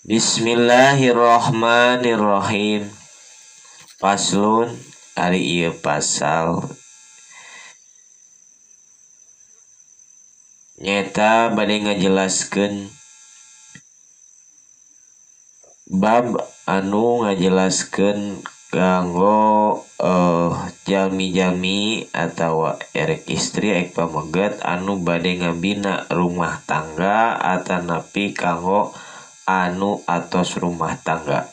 Bismillahirrahmanirrahim. Faslun ari ieu pasal nyata bade ngajelaskeun bab anu ngajelaskeun kanggo jalmi-jalmi atawa erek istri erek pamegat anu bade ngabina rumah tangga atanapi kanggo anu atos rumah tangga,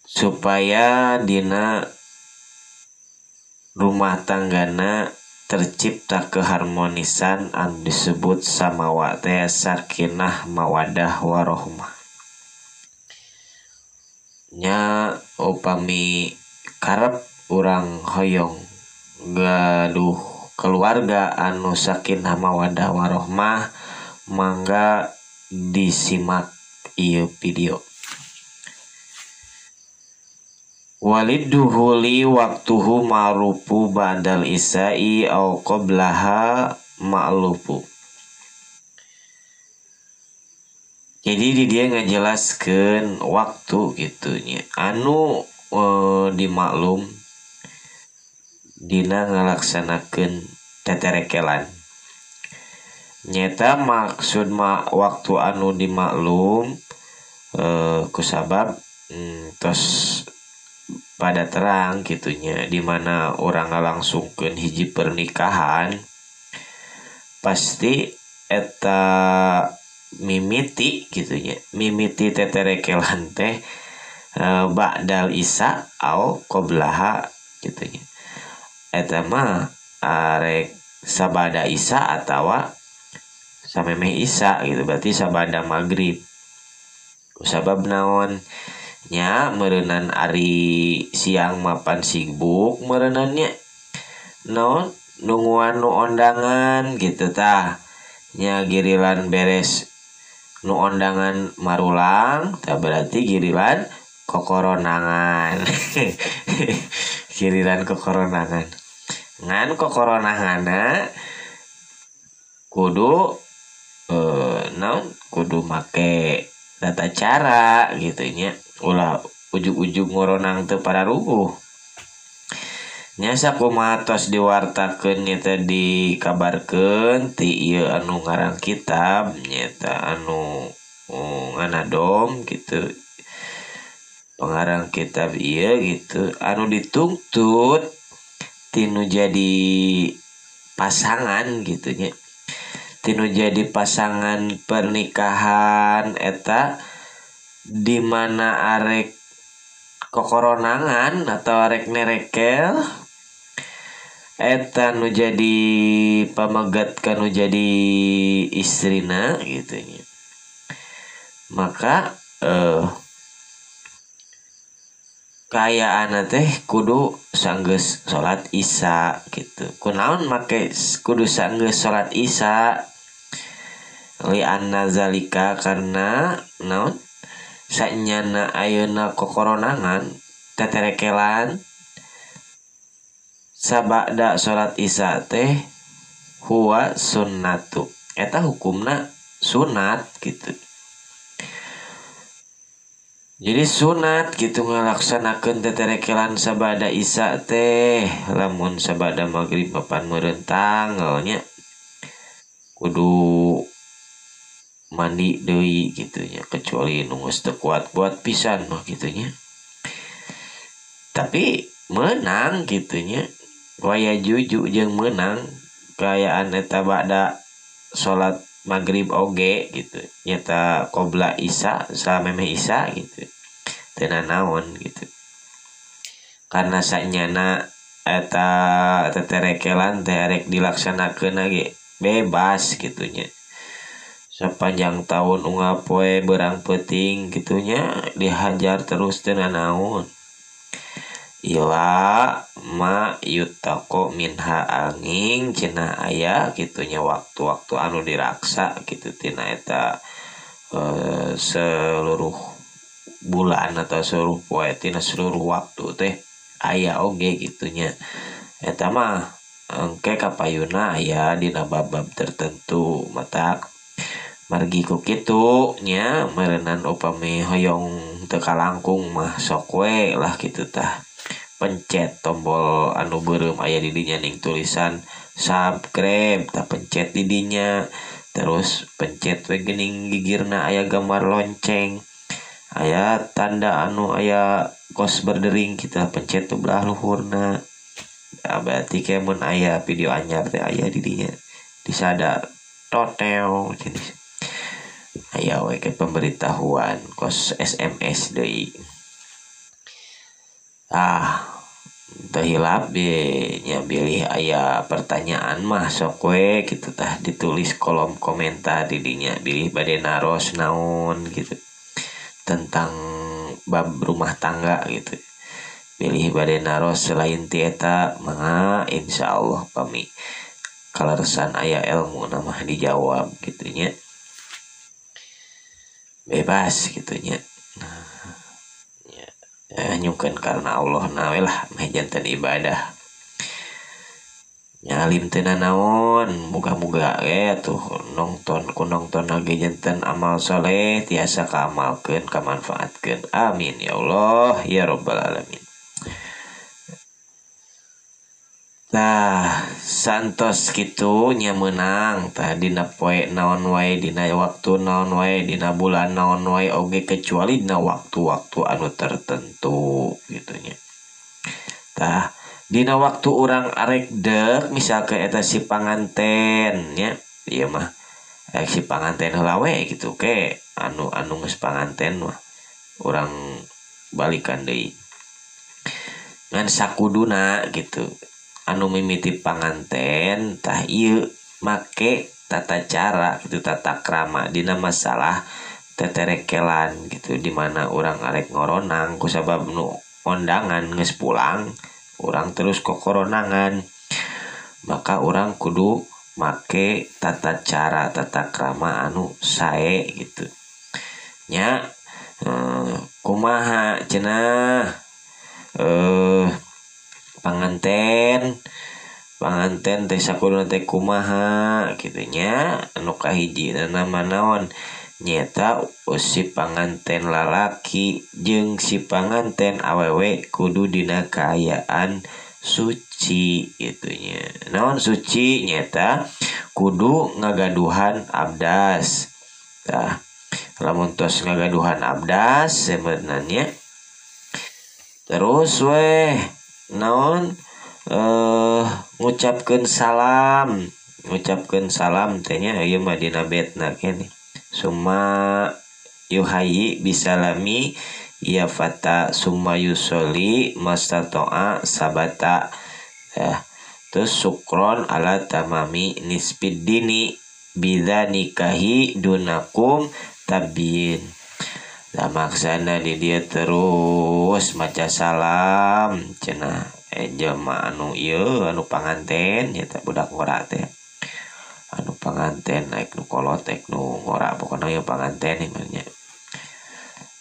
supaya dina rumah tanggana tercipta keharmonisan anu disebut samawa teh sakinah mawadah warohmah. Nya upami karep urang hoyong gaduh keluarga anu sakinah mawadah warohmah, mangga disimak ieu video. Walidduhuli waktuhu ma'rufu ba'dal isya'i au qablaha ma'lufu. Jadi di dia ngajelaskeun waktu gitunya anu dimaklum dina ngalaksanakeun teterekelan. Nyata maksud waktu anu dimaklum kusabab tos pada terang gitunya, dimana orang ngalangsungkeun hiji pernikahan pasti eta mimiti gitunya, mimiti teterekelan teh ba'dal isya au qoblaha gitunya. Eta mah arek sabada isya atawa samemeh isya gitu, berarti sabada maghrib. Kusabab naon nya meureunan ari siang mapan sibuk meureunannya naon nungguan nu ondangan gitu tah nya, girilan beres nu ondangan marulang tah berarti girilan kokoronangan. Girilan kokoronangan ngan kokoronanganna kudu naon kudu make tata cara gitu nya, ulah ujug-ujug ngoronang teu pararuguh. Nya sakumaha tos diwartakeun nyata dikabarkeun ti ieu anu ngarang kitab nyata anu nganadom gitu, pengarang kitab ieu gitu anu dituntut tinu jadi pasangan gitu nya, tinu jadi pasangan pernikahan eta di mana arek kokoronangan atau arek nerekel eta nu jadi pamegat kanu jadi istrina gitu nya. Maka kayaanna teh kudu sanggeus salat isya gitu. Kunaon make kudu sanggeus salat isya? Li anna zalika karena naon sanyana ayeuna kokoronangan teterekelan sabada salat isya teh huwa sunnatu, eta hukumna sunat gitu. Jadi sunat gitu ngalaksanakeun teterekelan sabada isya teh, lamun sabada maghrib mapan meureun tanggalnya kudu mandi deui gitu nya, kecuali nu geus teu kuat-kuat pisan mah gitu nya. Tapi menang gitu nya, waya juju jeung menang kaayaan eta bada salat maghrib oge gitu nyata qobla isya samemeh isya gitu teu nanaon gitu. Karena sanyana eta teterekelan teh arek dilaksanakeun ge bebas gitu nya. Sepanjang tahun unggal poe berang peuting gitunya dihajar terus teu nanaon. Ila ma yutaqo minha angin cenah aya gitunya waktu-waktu anu diraksa gitu tina eta seluruh bulan atau seluruh poe tina seluruh waktu teh aya oge gitunya. Eta mah engke kapayuna aya dina bab-bab tertentu matak Margi ku kitu nya meureunan upami hoyong teu kalangkung mah sok we lah kitu tah. Pencet tombol anu beureum aya di dinya ning tulisan subscribe tah, pencet di dinya. Terus pencet we geuning gigirna aya gambar lonceng, aya tanda anu aya kos berdering, kita pencet tuh belah luhurna. Nah, berarti kayak mun aya video anyar teh aya di dinya disada totel jenis aya we ke pemberitahuan kos SMS deui. Ah, teu hilap nya bilih aya pertanyaan mah sok we kitu tah ditulis kolom komentar di dinya bilih bade naros naon gitu tentang bab rumah tangga gitu. Bilih bade naros selain ti eta mangga insyaallah pami kaleresan aya ilmu mah dijawab kitu nya. Bebas kitu nya. Nah, nyungkeun karena Allah na we lah meh janten ibadah. Nyalim teu nanaon, muga-muga we tuh nongton ku nongton lagi janten amal soleh tiasa kaamalkeun kamanfaatkeun. Amin ya Allah ya rabbal alamin. Tah santos kitu nya meunang tah dina poe naon wae, dina waktu naon wae, dina bulan naon wae oge kecuali dina waktu-waktu anu tertentu gitu nya. Tah dina waktu urang arek deuk misalkan eta si panganten nya, ieu mah arek si panganten heula we gitu ke anu anu geus panganten mah urang balikan deui. Ngan sakuduna gitu anu mimiti panganten tah ieu make tata cara gitu, tata krama dina masalah teterekelan gitu di mana urang arek ngoronang kusabab nu ondangan geus pulang urang terus kokoronangan, maka urang kudu make tata cara tata krama anu sae gitu nya. Kumaha cenah panganten panganten teh sakuduna teh kumaha kitu nya. Anu kahiji nama naon nyeta si panganten lalaki jeung si panganten awewe kudu dina kaayaan suci kitu nya. Naon suci nyeta kudu ngagaduhan abdas. Tah lamun tos ngagaduhan abdas sebenarnya terus weh naon ngucapkeun salam, ngucapkeun salam teh nya ieu mah dina betna keneh. Summa yuhayyi bisalami ya fata summa yusoli mastata'a sabata. Terus sukron ala tamami nisbid dini bidza nikahi dunakum tabyin. Nah maksana di dia terus maca salam cenah jelema anu ieu anu panganten nya teh budak ngora teh anu panganten naik nu kolot naik nu ngora pokona ieu panganten ieu nya.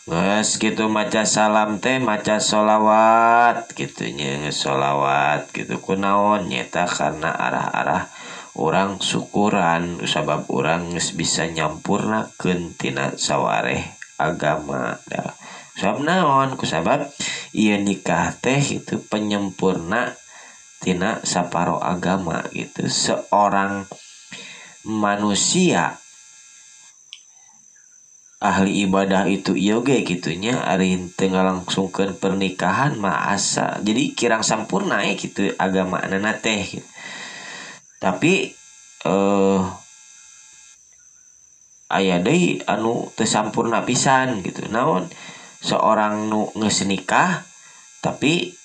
Geus kitu maca salam teh maca sholawat kitu nya, geus sholawat kitu kunaon nyeta karena arah-arah urang syukuran sabab urang geus bisa nyampurnakeun tina sawareh agama. Dah. Sabab naon? Kusabab ieu nikah teh itu penyempurna tina saparo agama gitu. Seorang manusia ahli ibadah itu ieu ge kitunya ari teu ngalangsungkeun pernikahan mah asa jadi kirang sampurna gitu agama-anana teh gitu. Tapi aya deui anu teu sampurna pisan gitu. Naon seorang nu geus nikah tapi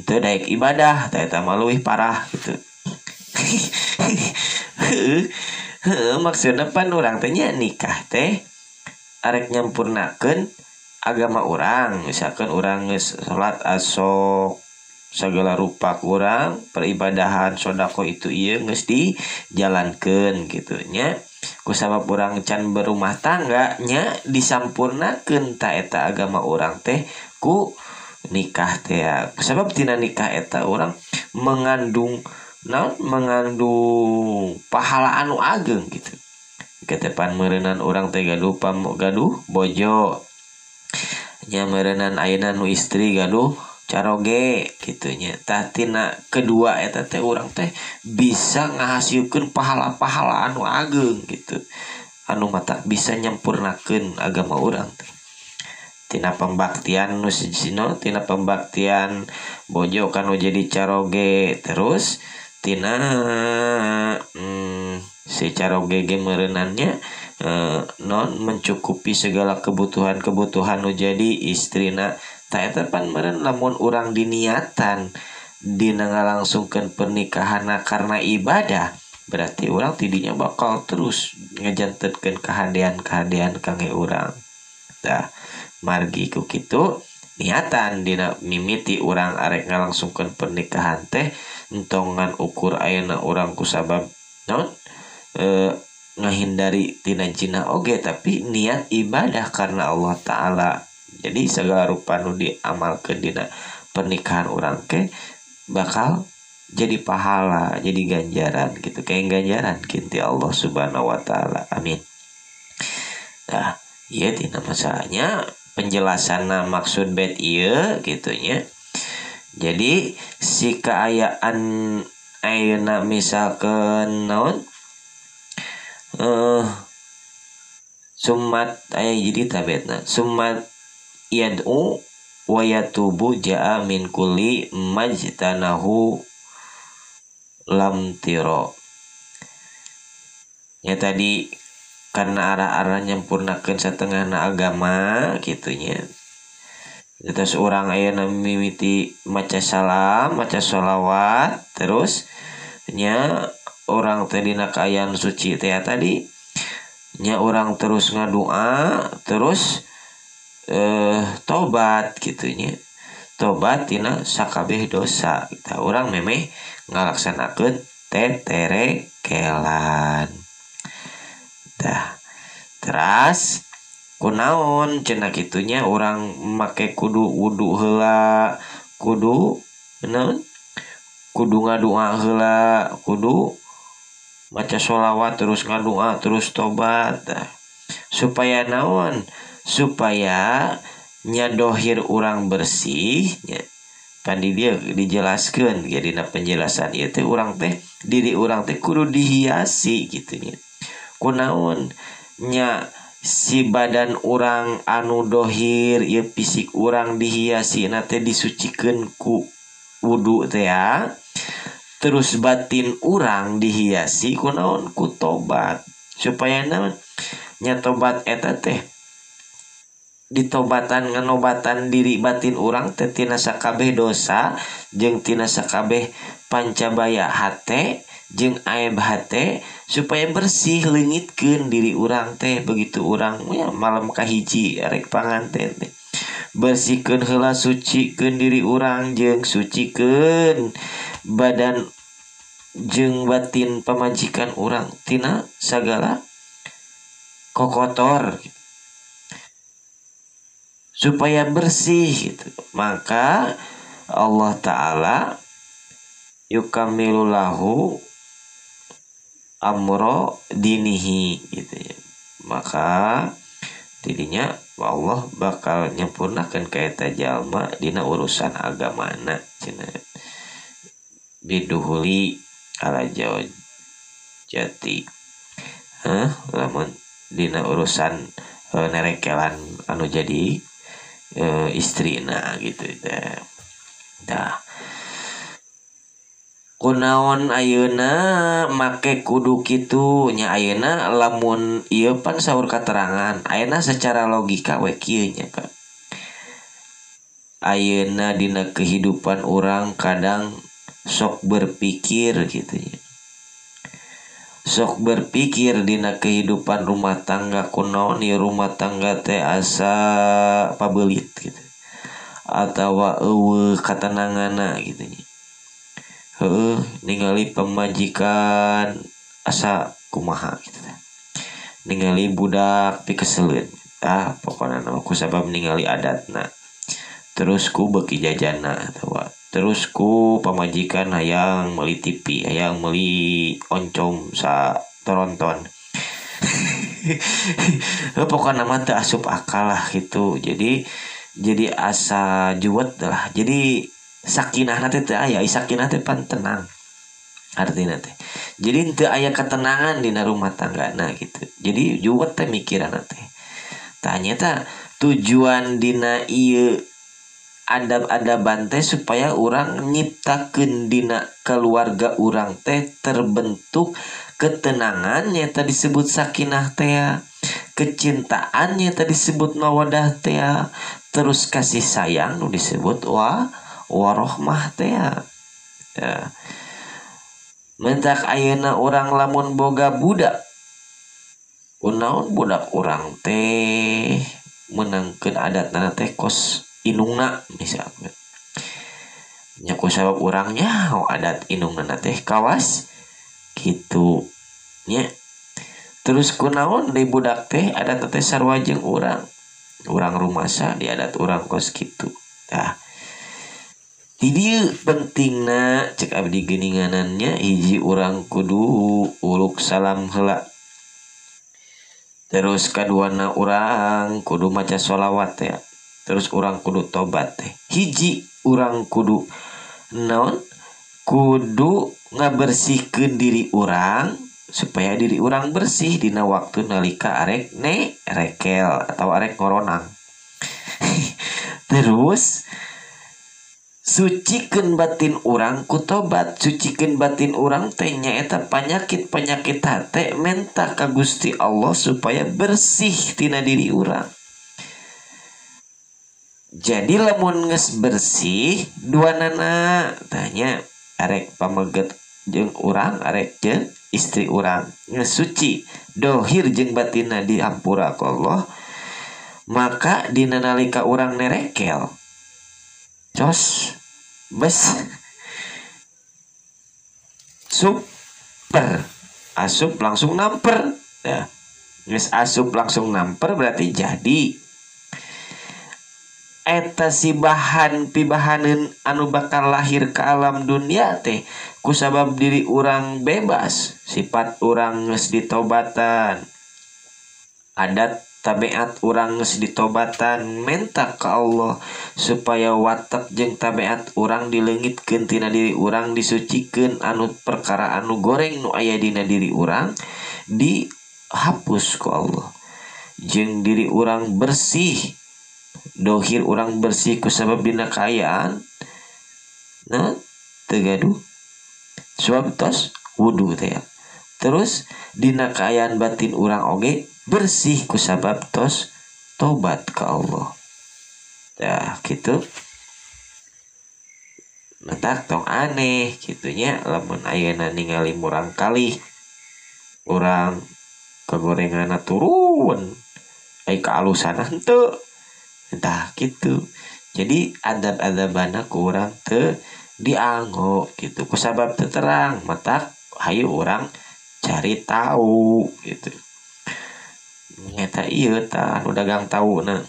teu daek ibadah tah eta mah leuwih parah gitu. Heuh, maksudna pan urang teh nya nikah teh arek nyampurnakeun agama urang, misalkan urang geus salat asok segala rupa urang peribadahan sedekah itu ieu geus dijalankeun kitu nya. Kusabab urang can berumah tangga nya disampurnakeun ta eta agama urang teh ku nikah teh. Kusabab tina nikah eta urang mengandung naon, mengandung pahala anu ageng gitu. Ketepan meureunan urang teh gaduh gaduh bojo nya meureunan ayeuna nu istri gaduh caroge kitu nya. Tah tina kedua eta teh urang teh bisa ngahasilkeun pahala-pahala anu ageung gitu, anu matak bisa nyempurnakeun agama urang teh. Tina pembaktian nu sijina, tina pembaktian bojo kanu jadi caroge, terus tina si caroge ge meureunannya non mencukupi segala kebutuhan-kebutuhan nu jadi istrina. Ta eta pan meureun lamun urang diniatan dina ngalangsungkeun pernikahanna karena ibadah, berarti urang tidinya bakal terus ngajantenkeun kahadean-kahadean kangge urang. Tah margi ku kitu niatan dina mimiti urang arek ngalangsungkeun pernikahan teh entongan ukur ayeuna urang kusabab naon ngahindari tina zina oge, tapi niat ibadah karena Allah Ta'ala. Jadi segala rupa nu diamalkeun dina pernikahan urang ke bakal jadi pahala, jadi ganjaran gitu, kayak ganjaran kinti Allah Subhanahu wa Ta'ala. Amin. Nah, ieu tina masalahnya penjelasanna maksud bait ieu gitu nya. Jadi si kaayaan ayeuna misalkeun naon sumat aya jadi tabetna sumat yad'u wa yatubu ja'a min kulli majtanahu lam tiro. Ya tadi karena arah-arah nyempurnakeun satengahna agama gitunya. Terus urang ayeuna mimiti maca salam, maca sholawat, terus nya urang teh dina kaayaan suci teh tadi nya urang terus ngadua, terus tobat gitunya. Tobat tina sakabeh dosa. Kita urang memeh ngalaksanakeun teterekelan. Tah teras kunaon cenah kitunya urang make kudu wudu heula, kudu naon? Kudu ngadua heula, kudu maca sholawat terus ngadua terus tobat. Tah supaya naon? Supaya nyadohir urang bersih nya. Pan di dieu dijelaskeun jadi na penjelasan ieu teh urang teh diri urang teh kudu dihiasi kitu nya. Kunaon nya si badan urang anu dohir ieu fisik urang dihiasi na teh disucikeun ku wudu teh ya. Terus batin urang dihiasi kunaon ku tobat. Supaya naon nya tobat eta teh ditobatan nganobatan diri batin urang teh tina sakabeh dosa jeung tina sakabeh pancabaya hate jeung aib hate supaya bersih leungitkeun diri urang teh. Begitu urang ya malam kahiji rek panganten teh bersihkeun heula, sucikeun diri urang jeung sucikeun badan jeung batin pamajikan urang tina sagala kokotor supaya bersih gitu. Maka Allah Ta'ala yukamilulahu amro dinihi gitu ya. Maka dirinya Allah bakal nyempurnakan ka eta jalma dina urusan agamana cenah biduhuli ala jati. Hah, lamun dina urusan nerekelan anu jadi istrina gitu teh. Tah kunaon ayeuna make kudu kitu nya ayeuna lamun ieu pan saur katerangan ayeuna secara logika we kieu nya Pak. Ayeuna dina kehidupan urang kadang sok berpikir gitu nya. Sok berpikir dina kehidupan rumah tangga kunaon ieu rumah tangga teh asa pabeulit gitu. Atawa eueuh katenanganna gitu nya. Heueuh ningali pamajikan asa kumaha gitu teh. Ningali budak pikeseleun. Ah pokona mah kusabab ningali adatna. Terus ku beuki jajana atawa terus ku pamajikan hayang meuli TV, hayang meuli oncom sa toronton. Pokokna mah teu asup akal lah gitu. Jadi asa juwet lah. Jadi sakinahna teh teu aya, sakinah teh pan tenang artina teh. Jadi teu aya ketenangan dina rumah tanggana gitu. Jadi juwet teh mikiranna teh. Tah nyata tujuan dina ieu adab-adaban teh supaya urang nyiptakeun dina keluarga urang teh terbentuk ketenangan nyata disebut sakinah teh, kecintaan nyata disebut mawadah teh, terus kasih sayang nu disebut warohmah teh. Ya. Mentak ayeuna urang lamun boga budak, kunaon budak urang teh meunangkeun adatna teh kos inungna misalnya. Nya ku sabab urang nyaho adat inungna teh kawas kitu nya. Terus kunaon di budak teh adat teh sarua jeung urang. Urang rumasa di adat urang kos kitu. Tah. Di dieu pentingna cek abdi geuninganannya hiji urang kudu uluk salam heula. Terus kaduana urang kudu maca sholawat ya. Terus urang kudu tobat teh. Hiji urang kudu naon? Kudu ngabersihkeun diri urang supaya diri urang bersih dina waktu nalika arek ne rekel atau arek ngoronang. Terus sucikeun batin urang ku tobat, sucikeun batin urang teh nyaeta penyakit-penyakit hate menta ka Gusti Allah supaya bersih tina diri urang. Jadi lamun geus bersih duanana tanya arek pameget jeung urang arek jeung istri urang geus suci dohir jeung batinna dihampura ku Allah, maka dina nalika urang nerekel cos bes super asup langsung namper ya. Geus asup langsung namper berarti jadi eta si bahan pibahaneun anu bakal lahir ke alam dunia teh kusabab diri urang bebas, sifat urang geus ditobatan, adat tabiat urang geus ditobatan, menta ka Allah supaya watak jeung tabiat urang dileungitkeun tina diri urang, disucikeun anu perkara anu goreng nu aya dina diri urang dihapus ku Allah, jeung diri urang bersih, dohir urang bersih kusabab dina kaayaan nah teu gaduh sebab tos wudu teh ya. Terus dina kaayaan batin urang oge bersih kusabab tos tobat ka Allah. Dah gitu. Matak tong aneh gitunya lamun ayeuna ningali murang kalih urang kegorenganna turun ai kaalusanna henteu. Entah gitu. Jadi adab-adabana ku urang teu dianggo gitu. Kusabab teu terang, matak hayu urang cari tahu gitu. Nyata ieu tah anu dagang tauna.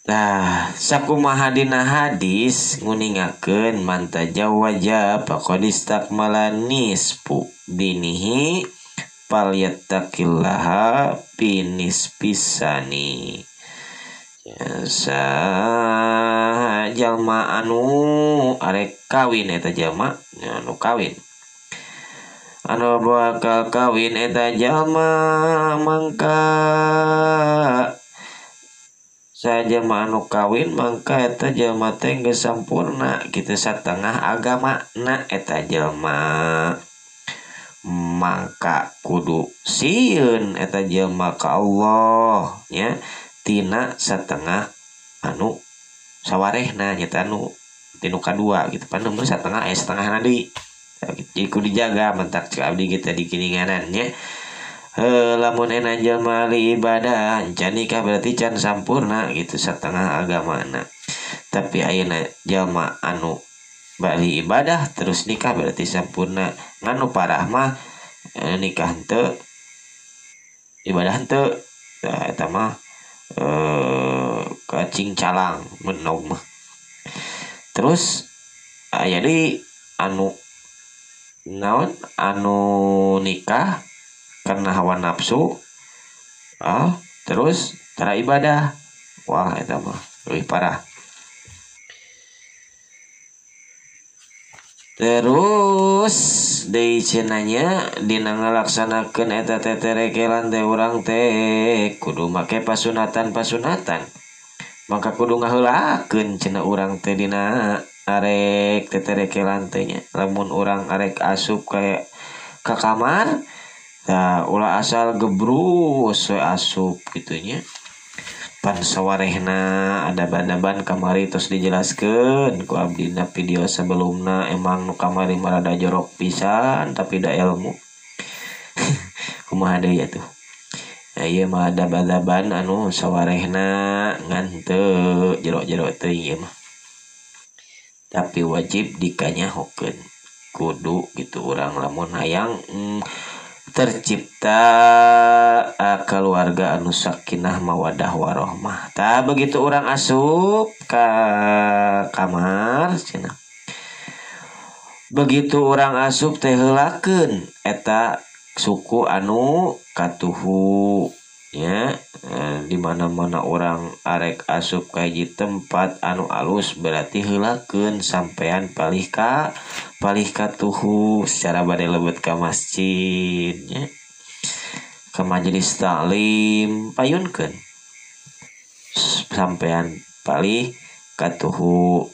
Nah, sakumaha dina hadis nguningakeun man tajawwaja faqad istakmala nisfu dinihi falyattaqillaha fi nisfisani. Jasa jalma anu arek kawin eta jalma anu kawin anu bakal kawin eta jalma mangka sajalma anu kawin mangka eta jalma teh geus sampurna kitu satengah agamana eta jalma mangka kudu sieun eta jalma ka Allah nya tina setengah anu sawarehna nyata anu tinu kadua gitu pan mun satengah aya setengahna deui jadi kudu dijaga mentak cek abdi kita dikininganan nya. Lamun enak jalma li ibadah can nikah berarti can sampurna gitu setengah agamana. Tapi ayeuna jalma anu bali ibadah terus nikah berarti sampurna. Nganu parah mah nikah henteu ibadah henteu tah eta mah kacing calang menog mah. Terus aya deui anu naon anu nikah karena hawa nafsu terus tara ibadah, wah eta mah leuwih parah. Terus deui cenanya dina ngalaksanakeun eta teterekelan teh urang teh kudu make pasunatan-pasunatan, maka kudu ngaheulakeun cenah urang teh dina arek teterekelan teh nya. Lamun urang arek asup ka kamar tah ulah asal gebrus we asup kitu nya. Pan sawarehna adaban-adaban kamari tos dijelaskeun ku abdina video sebelumna, emang nu kamari mah rada jorok pisan tapi da ilmu. Kumaha deui atuh. Nah, ieu mah adab-adaban anu sawarehna ngan teu jero-jero teuing ieu mah. Tapi wajib dikanyahokeun. Kudu gitu urang lamun hayang tercipta keluarga anu sakinah mawadah warohmah. Tah begitu urang asup ka kamar cenah. Begitu urang asup teh heulakeun eta suku anu katuhu nya, di mana-mana urang arek asup ka hiji tempat anu alus berarti heulakeun sampean palih katuhu secara bade lebet ka masjid nya, ka majelis taklim payunkeun sampean palih katuhu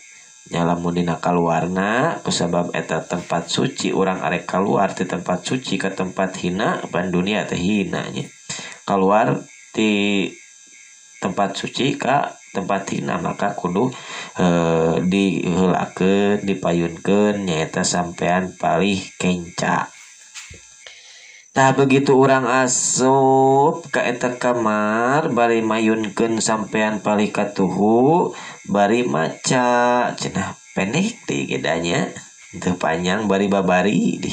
nya. Lamun dina kaluarna kusabab eta tempat suci urang arek kaluar ti tempat suci ka tempat hina, pan dunia teh hina nya, kaluar ti tempat suci ka tempat hina maka kudu diheulakeun dipayunkeun nyaeta sampean palih kenca. Tah begitu urang asup ka eta kamar bari mayunkeun sampean palih katuhu bari maca cenah pendek deui gedanya teu panjang bari babari di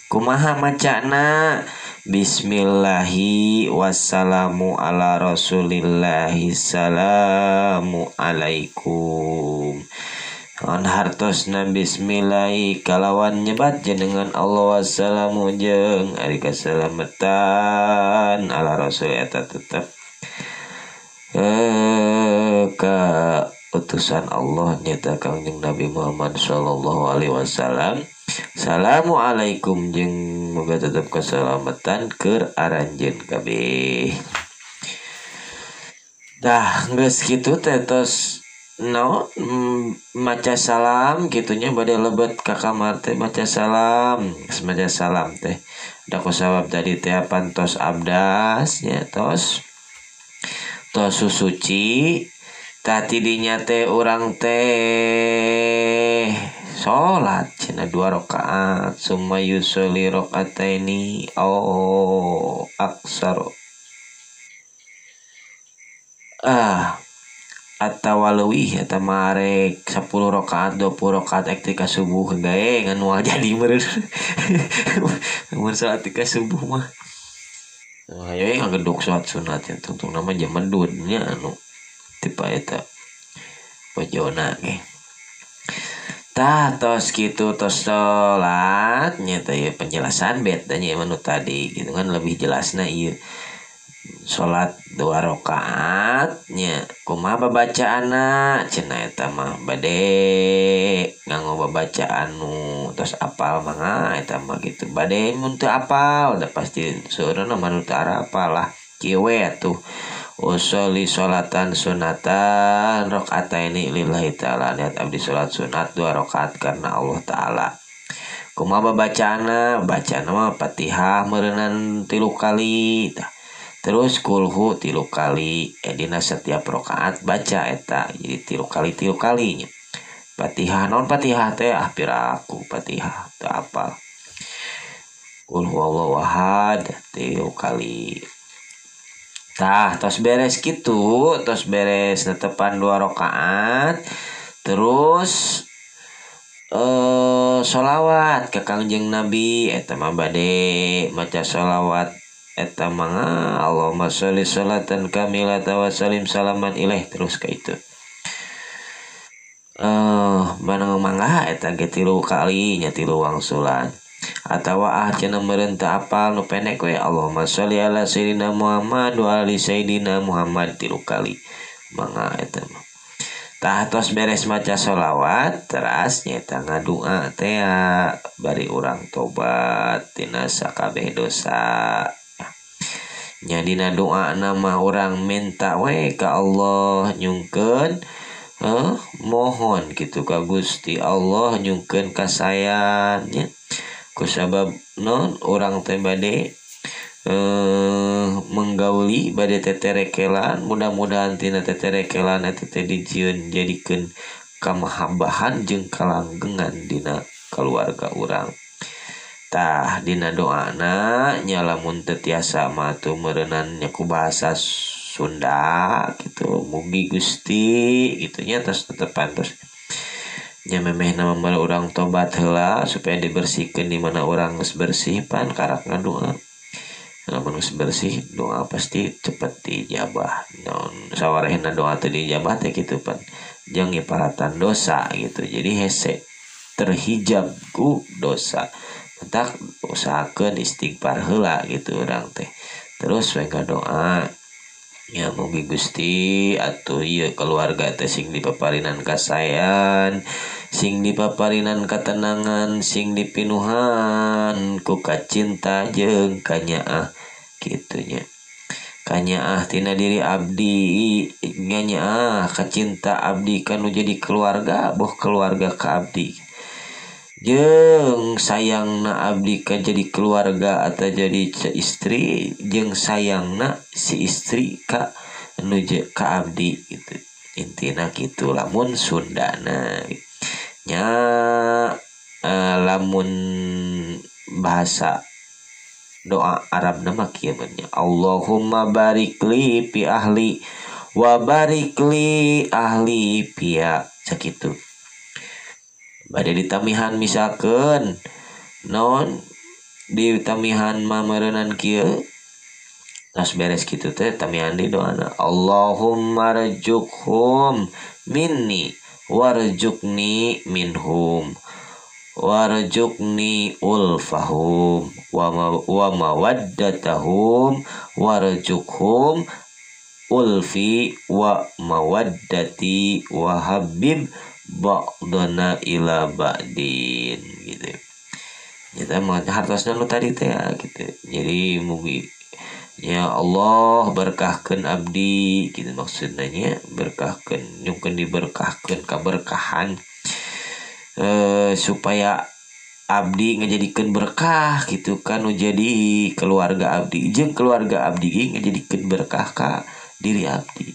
kumaha macana. Bismillahi wassalamu ala rasulillahi salamu alaikum. An hartosna bismillahi kalawan nyebat jenengan Allah wassalamu jeung ari kasalamatan ala rasul eta tetep ka utusan Allah nyata Kangjeng Nabi Muhammad sallallahu alaihi wasallam. Assalamualaikum jeung moga tetep keselamatan keur aranjeun kabeh. Tah geus kitu teh tos naon maca salam kitunya bade lebet ka kamar teh maca salam, geus maca salam teh da kusabab tadi teh pantos abdas nya tos susuci. Tah tidinya teh urang teh salat cenah 2 rakaat summa yusolli rakaataini au aksar atawa leuwih eta mah arek 10 rakaat 20 rakaat ek tika subuh gae ngan moal jadi meureun. Mun salat tika subuh mah hayo ngageduk salat sunat nya tungtungna mah jamedun nya anu tipe eta pojona ge. Tah tos kitu tos salat nya teh penjelasan beda nya manu tadi gitu kan lebih jelasna ieu. Salat 2 rakaat nya kumaha babacaanna cenah eta mah bade nganggo babacaan nu tos apal mangga eta mah gitu. Bade mun teu apal da pasti seueurna mah nu teu arapal lah kieu we atuh. Usolli sholatan sunatan rakaataini lillahi ta'ala, niat abdi salat sunat 2 rakaat karena Allah ta'ala. Kumaha bacaanna? Bacaanna mah Fatihah meureunnan 3 kali tah. Terus kulhu 3 kali, dina setiap rakaat baca eta jadi 3 kali 3 kalinya. Fatihah naon Fatihah teh ah piraku Fatihah teu apal. Qul huwallahu ahad 3 kali. Tah tos beres kitu, tos beres netepan 2 rakaat, terus sholawat ke Kangjeng Nabi eta mah bade maca sholawat eta mah Allahumma sholli sholatan kamilatan wa salim salaman ilaih terus ka itu. Manang mangga eta ge 3 kali nya 3 wangsulan. Atawa ah cenah meureun teu apal nu pendek we Allahumma sholli ala sayidina Muhammad wa ali sayidina Muhammad 3 kali. Mangga eta mah. Tah tos beres maca sholawat teras nyaeta ngadua teh bari urang tobat tina sakabeh dosa. Nya dina doa nama urang minta we ka Allah nyungkeun mohon kitu ka Gusti Allah nyungkeun kasayan nya. Kusabab non urang teh bade menggauli bade teterekelan, mudah-mudahan tina teterekelan eta teh dijieun jadikeun kamahabahan jeung kalanggengan dina keluarga urang. Tah dina doana nya lamun teu tiasa mah atuh meureunnan nya ku bahasa Sunda gitu mugi Gusti gitu nya tos tetepan terus nya memeh nama mah urang tobat heula supaya dibersihkeun di mana urang geus bersih pan karak ngadoa. Lamun geus bersih doa pasti cepet diijabah. Naon sawarehna doa teh diijabah teh kitu pan jeung ngiparatan dosa gitu. Jadi hese terhijab ku dosa. Entak usahakeun istighfar heula gitu urang teh. Terus we ngadoa ya mugi Gusti atuh ieu keluarga teh sing dipaparinan kasayan, sing dipaparinan katenangan, sing dipinuhan ku kacinta jeung kanyaah kitu nya. Kanyaah tina diri abdi, nganyaah kacinta abdi kanu jadi keluarga, boh keluarga ka abdi. Jeung sayangna abdi ka jadi keluarga atau jadi istri, jeung sayangna si istri ka nu ka abdi gitu. Intina kitu lamun Sundana nya lamun bahasa doa Arab nama kieu nya Allahumma barik li fi ahli wa barik li ahli pia sakitu. Bade ditamihan misalkeun naon ditamihan mah meureunan kieu tos beres kitu teh tamihan di doana Allahumma rzuqhum minni warzuqni minhum warzuqni ulfahum wa mawaddatahum warzuqhum ulfi wa mawaddati wa habib ba'dana ila ba'din gitu. Kita mah hartosna nu tadi teh ya, gitu. Jadi mugi ya Allah berkahkeun abdi gitu maksudna nya, berkahkeun nyungkeun diberkahkeun kaberkahan supaya abdi ngajadikeun berkah gitu kan nu jadi keluarga abdi jeung keluarga abdi ge ngajadikeun berkah ka diri abdi.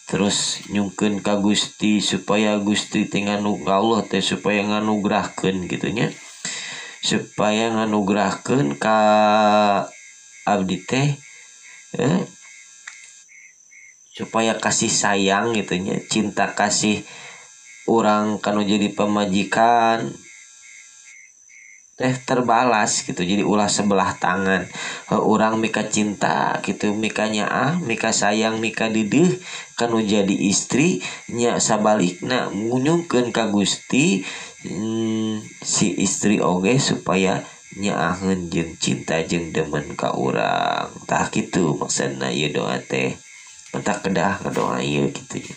Terus nyungkeun ka Gusti supaya Gusti teh nganu Allah teh supaya nganugrahkeun kitu nya, supaya nganugrahkeun ka abdi teh supaya kasih sayang gitu nya, cinta kasih urang kanu jadi pamajikan teh terbalas gitu. Jadi ulah sebelah tangan, urang mika cinta gitu, mika nyaah, mika sayang, mika didih kanu jadi istri nya sabalikna ngunyungkeun ka Gusti si istri oge supaya nyaaheun jeung cinta jeung demen ka urang. Tah kitu maksudna ieu doa teh. Mentak kedah ngadoa ieu kitu nya.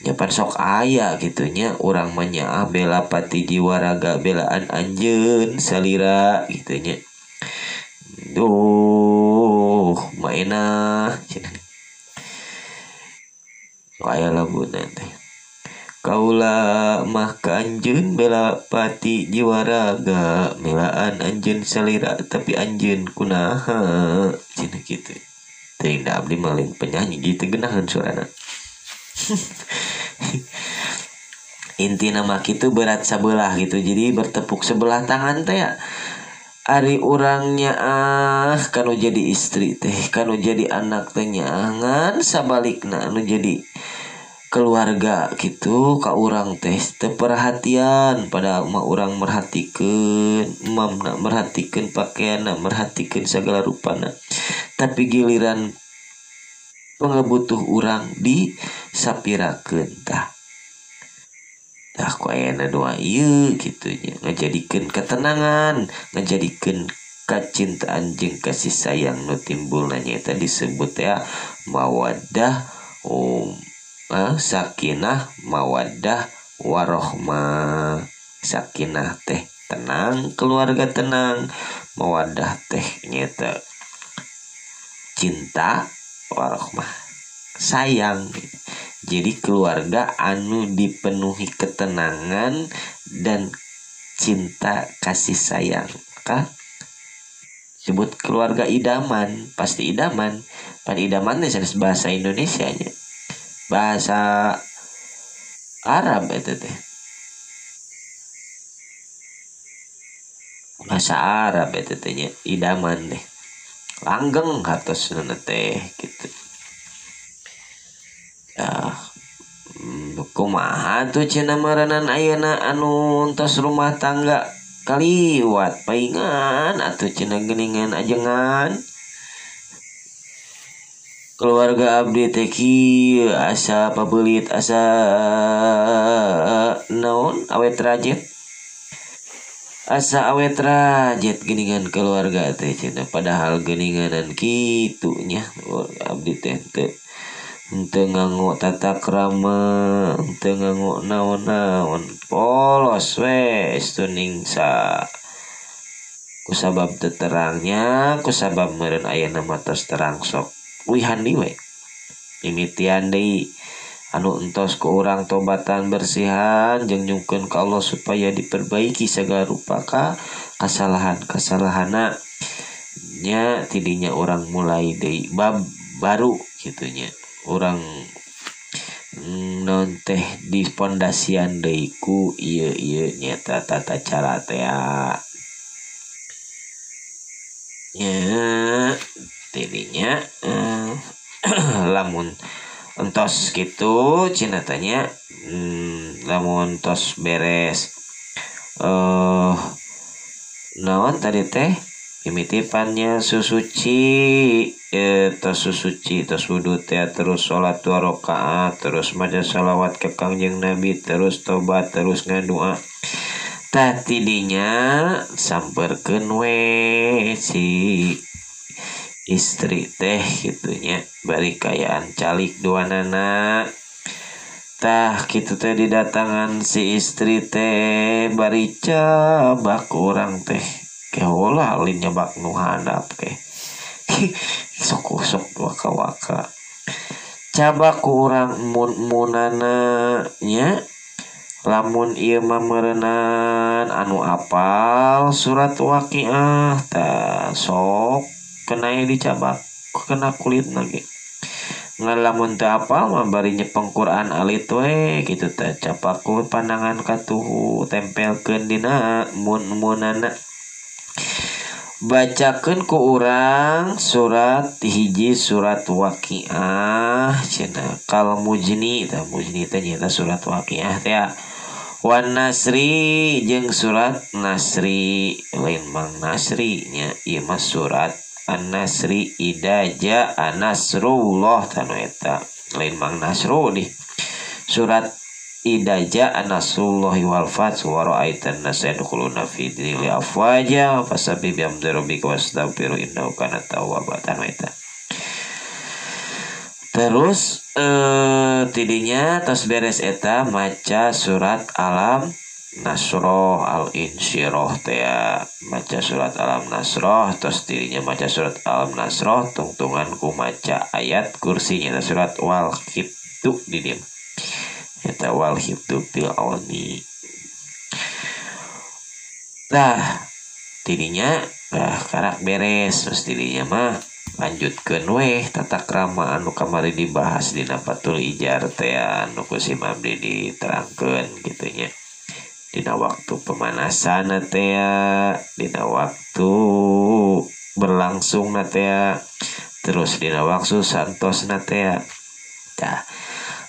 Nyapan sok aya gitu nya urang mah nyaah bela pati jiwa raga belaan anjeun salira gitu nya. Duh, maenah cenah. Sok aya laguna teh. Kaula mah ka anjeun bela pati jiwa raga belaan anjeun salira tapi anjeun kunaha cenah kitu. Teuing da abdi mah lain penyanyi gitu geunaheun suarana. Intina mah kitu berat sebelah gitu. Jadi bertepuk sebelah tangan teh ya. Ari urangnya ah kanu jadi istri teh, kanu jadi anak teh nyaangan sabalikna anu jadi keluarga gitu ka urang teh teu perhatian, padahal mah urang merhatikeun, mamna merhatikeun pakaianna, merhatikeun sagala rupana. Tapi giliran pengebutuh urang disapirakeun tah. Tah ku ayana doa ieu kitu nya ngajadikeun ketenangan, ngajadikeun kacintaan jeung kasih sayang nu timbulna nyaeta disebut ya mawaddah, sakinah, mawaddah, warohmah. Sakinah teh tenang, keluarga tenang, mawaddah teh nyaeta cinta, warohmah sayang. Jadi keluarga anu dipenuhi ketenangan dan cinta kasih sayang. Maka sebut keluarga idaman, pasti idaman. Pan idaman teh sanes bahasa Indonesia nya. Bahasa Arab eta teh. Bahasa Arab eta teh nya idaman teh. Langgeng hartosna teh kitu. Kumaha tuh cenah maranan ayeuna anu entos rumah tangga kaliwat paingan atuh cenah geuningan ajengan keluarga abdi teh kieu asa pabeulit asa naon awet rajet asa awet rajet geuningan keluarga teh cenah padahal geuninganan kitu nya abdi teh teu teu nganggo tata krama, teu nganggo naon-naon, polos we tuning sa kusabab teu terangnya, kusabab meureun ayeuna mah tos terang sok uihan deui we. Mimitian deui anu entos ku urang tobatan bersihan jeung nyungkeun ka Allah supaya diperbaiki segala rupa ka kasalahan-kasalahana nya tidinya urang mulai deui bab baru kitu nya. Urang non teh di pondasian deui ku ieu ieu nyata tata cara teh nya tidinya lamun entos kitu cenah tanya lamun tos beres naon tadi teh mimitipannya susuci tos susuci tos wudu teh terus salat 2 rakaat terus maca salawat ka Kangjeng Nabi terus tobat terus ngadua tah tidinya samperkeun we si istri teh kitunya bari kayaan calik duanana tah kitu teh didatangan si istri teh bari cabak urang teh kehola lain nyabak nu handap ke sok-sok waka-waka cabak ku urang mun-munana nya lamun ieu mah meureunnan anu apal surat Waqiah tah sok kena dicabak kena kulitna ge ngan lamun teu apal mah bari nyepeng Quran alit we kitu teh capak ku pandangan katuhu tempelkeun dina mun-munana bacakeun ku urang surat hiji surat Waqiah cenah kal mujni tah mujni teh nyaeta surat Waqiah teh wan nasri jeung surat Nasri lain Mang Nasri nya ieu mah surat An-Nasri idza jaa nasrullah tanu eta lain Mang Nasru di surat idza jaa nasrullahi wal fath wa ra'aitan nasa yadkhuluna fi dinil afwaja fasabbih bihamdi rabbika wastaghfirhu innahu kana tawwaba tanu eta. Terus tidinya tos beres eta maca surat Alam Nasroh Al-Insyirah teh maca surat Alam Nasroh tos dirinya maca surat Alam Nasroh tungtungan ku maca ayat kursinya surat Wal Hibdu di dieu eta Wal Hibdu fil auni. Tah tidinya bah karak beres terus dirinya mah lanjutkeun weh tata krama anu kamari dibahas dina Fathul Ijar teh anu ku si Mabdi diterangkeun kitu nya. Dina waktu pemanasan teh, dina waktu berlangsung teh, terus dina waktu santos teh. Tah,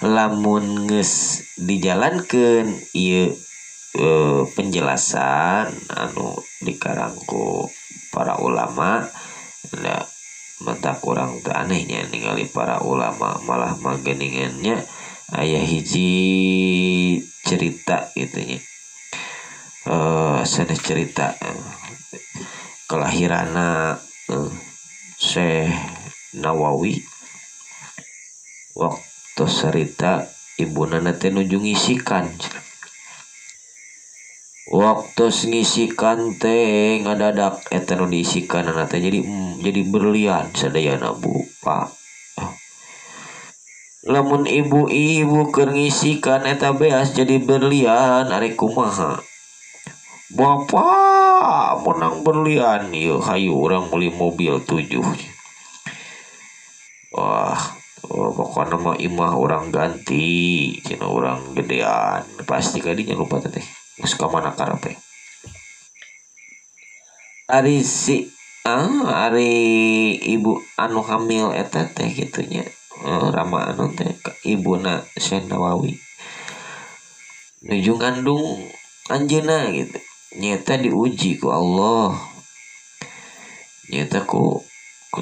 lamun geus dijalankeun ieu penjelasan anu dikarang ku para ulama, da mata kurang teu anehnya ningali para ulama malah mageningannya Aya hiji cerita gitu nya. Sanes cerita kelahiranna Syekh Nawawi waktu cerita ibuna teh nuju ngisikan. Waktu ngisikan teh ngadadak eta nu diisikanna teh jadi berlian sadayana Bu Pak. Lamun ibu-ibu keur ngisikan eta beas jadi berlian ari kumaha? Bapak menang berlian ieu hayu urang meuli mobil 7. Wah, pokokna mah imah urang ganti cenah urang gedean pasti kadinya lupa teh geus ka mana karepe. Ari si ari ibu anu hamil eta teh kitu nya rama anu teh ibuna Syekh Nawawi nuju ngandung anjeunna gitu nyata diuji ku Allah nyata ku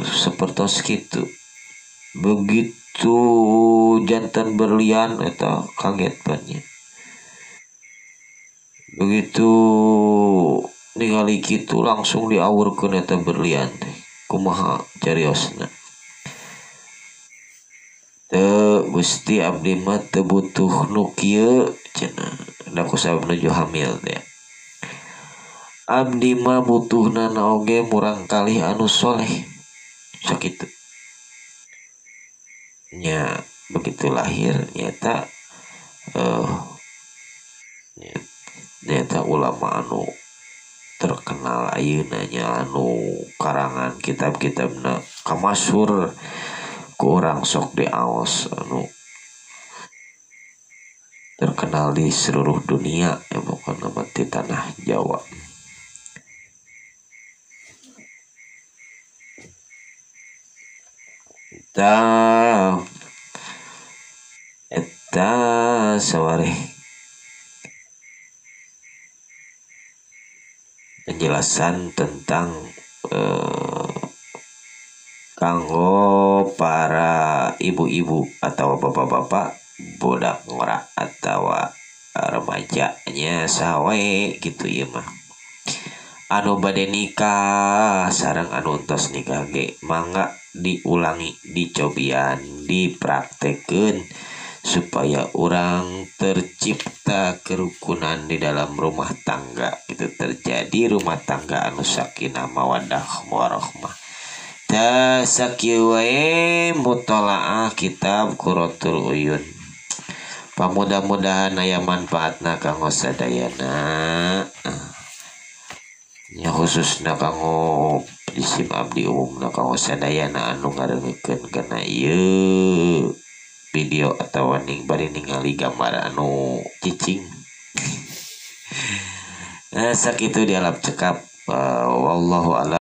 sapertos kitu begitu jantan berlian eta kaget banget begitu ningali kitu langsung diawurkeun eta berlian teh kumaha cariosna teu Gusti abdi mah teu butuh nu kieu cenah da ku sabab nuju hamil teh abdi mah butuhna oge murang kalih anu soleh sakitu nya begitu lahir nyata nyata ulama anu terkenal ayeuna nya anu karangan kitab-kitabna kamasyhur ku urang sok diaos anu terkenal di seluruh dunia ya pokona mah di tanah Jawa. Eta sawareh penjelasan tentang kanggo para ibu-ibu atau bapak-bapak budak ngora atau remajanya sawe gitu ieu mah anu bade nikah sareng anu entos nikah ge mangga diulangi dicobian dipraktekeun supaya orang tercipta kerukunan di dalam rumah tangga itu terjadi rumah tangga anu sakinah mawaddah warahmah. Tah sakieu wae mutalaah kitab Qurratul Uyun. Pamudah-mudahan aya manfaatna kanggo sadayana. Nya khususna kanggo isim abdi umumna kanggo sadayana anu ngadengekeun kana ieu video atawa ning bari ningali gambar anu cicing. Nah, sakitu dialap cekap wallahu a'lam.